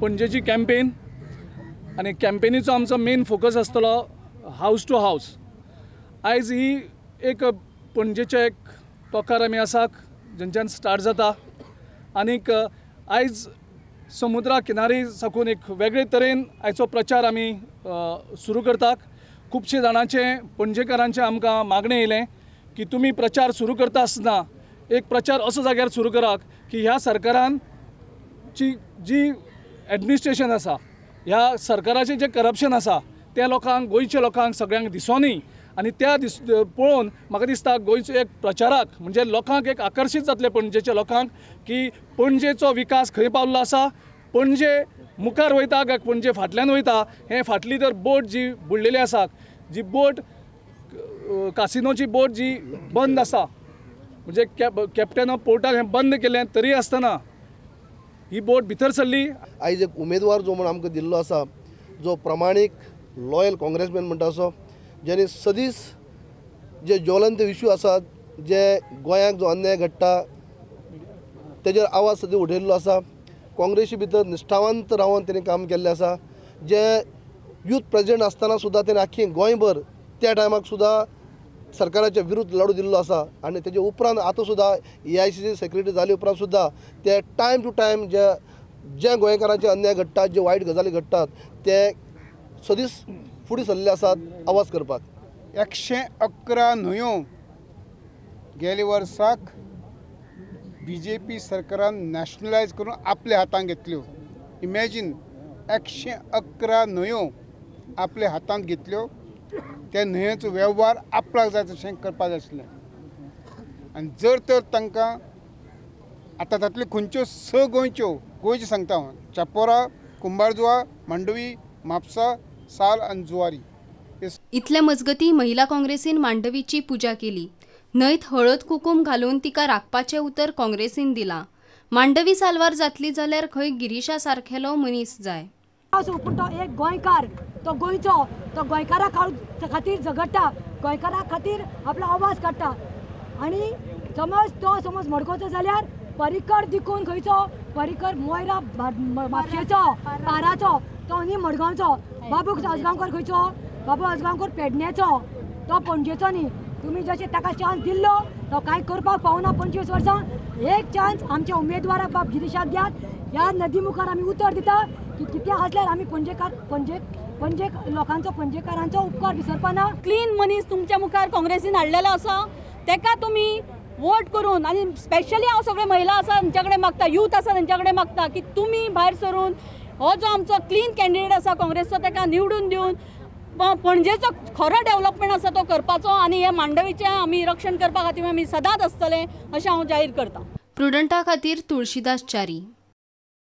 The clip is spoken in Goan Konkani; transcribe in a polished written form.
पणजेची कॅम्पेन आनी कॅम्पेनीचो आमचो मेन फोकस आसतलो हावस टू हावस. आयज ही एक पणजेचे एक तोकार आमी आसात जेंच्यान स्टार्ट जाता आनीक आयज समुद्रा किनारी साकून एक वेगळे तरेन आयचो प्रचार आमी सुरू करतात. खुबशे जाणांचे पणजेकारांचे आमकां मागणें येयलें की तुमी प्रचार सुरू करता आसतना एक प्रचार असो जाग्यार सुरू करात की ह्या सरकारान जी जी एडमिनिस्ट्रेशन आसा, ह्या सरकाराचें जें करप्शन आसा तें लोकांक, गोंयच्या लोकांक सगळ्यांक दिसोनी आनी त्या पळोवन म्हाका दिसता गोंयचो एक प्रचाराक म्हणजे लोकांक एक आकर्शीत जातलें पणजेच्या लोकांक की पणजेचो विकास खंय पावल्लो आसा, पणजे मुखार वयता काय पणजे फाटल्यान वयता. हें फाटली तर बोट जी बुडलेली आसा, जी बोट कासिनोची बोट जी बंद आसा, म्हणजे कॅप्टन ऑफ पोर्टाक हें बंद केलें तरी आसतना ही बोट भितर सरली. आयज एक उमेदवार जो म्हण आमकां दिल्लो आसा, जो प्रमाणीक लॉयल काँग्रेसमॅन म्हणटा असो, जेणे सदीच जे ज्वलंत इश्यू आसात, जे गोंयांक जो अन्याय घडटा तेजेर आवाज सदां उठयल्लो आसा. काँग्रेसी भितर निश्ठावंत रावन तेणें काम केल्लें आसा. जे यूथ प्रेजिडेंट आसतना सुद्दां तेणें आख्खी गोंयभर त्या टायमाक सुद्दां सरकाराच्या विरुद्ध लढो दिल्लो आसा आनी तेजे उपरांत आतां सुद्दां AICC secretary जाले उपरांत सुद्दां ते टायम टू टायम जे जे गोंयकारांचे अन्याय घडटात, जे वायट गजाली घडटात ते सदीच फुडें सरले आसात आवाज करपाक. 111 न्हंयो गेले वर्साक बीजेपी सरकारान नॅशनलायज करून आपल्या हातांत घेतल्यो. इमॅजीन 111 न्हंयो आपल्या हातांत घेतल्यो. त्या न्हंयेचो वेव्हार आपल्याक जाय तशें करपाक जाय आसलें आनी जर तर तांकां आतां तातल्यो खंयच्यो 6 गोंयच्यो, गोंयच्यो सांगता हांव, चापोरा, कुंभारजुआ, मांडवी, म्हापसा, साल आनी जुवारी. इतले मजगती महिला काँग्रेसीन मांडवीची पुजा केली. न्हंयत हळद कुकूम घालून तिका राखपाचें उतर काँग्रेसीन दिलां. मांडवी साल्वार जातली जाल्यार खंय गिरीशा सारखेलो मनीस जाय. पूण तो एक गोंयकार, तो गोंयचो, तो गोंयकारा खातीर झगडटा, गोंयकारा खातीर आपलो आवाज काडटा आनी समज तो समज मडगांवचो जाल्यार परिकर दिकून खंयचो परिकर मोयरा म्हापशेचो पाराचो, तो न्ही मडगांवचो. बाबू आजगांवकर खंयचो, बाबू आजगांवकर पेडण्याचो, तो पणजेचो न्ही. तुमी जशें ताका चान्स दिल्लो तो कांय करपाक पावना 25 वर्सां. एक चान्स आमच्या उमेदवाराक बाब गिरीशाक दियात. ह्या नदी मुखार आमी उतर दिता की कितें आसल्यार आमी पणजेकार, पणजे पणजे लोकांचो, पणजेकारांचो उपकार विसरपाना. क्लीन मनीस तुमच्या मुखार काँग्रेसीन हाडलेलो आसा, तेका तुमी वोट करून, आनी स्पेशली हांव सगळे महिला आसा तेंच्या कडेन मागता, यूथ आसा तेंच्या कडेन मागता की तुमी भायर सरून हो जो आमचो क्लीन कॅन्डिडेट आसा काँग्रेसचो तेका निवडून दिवन पणजेचो खरो डेव्हलपमेंट आसा तो करपाचो आनी हे मांडवीचें आमी रक्षण करपा खातीर आमी सदांच आसतले अशें हांव जाहीर करता. प्रुडंटा खातीर तुळशीदास च्यारी.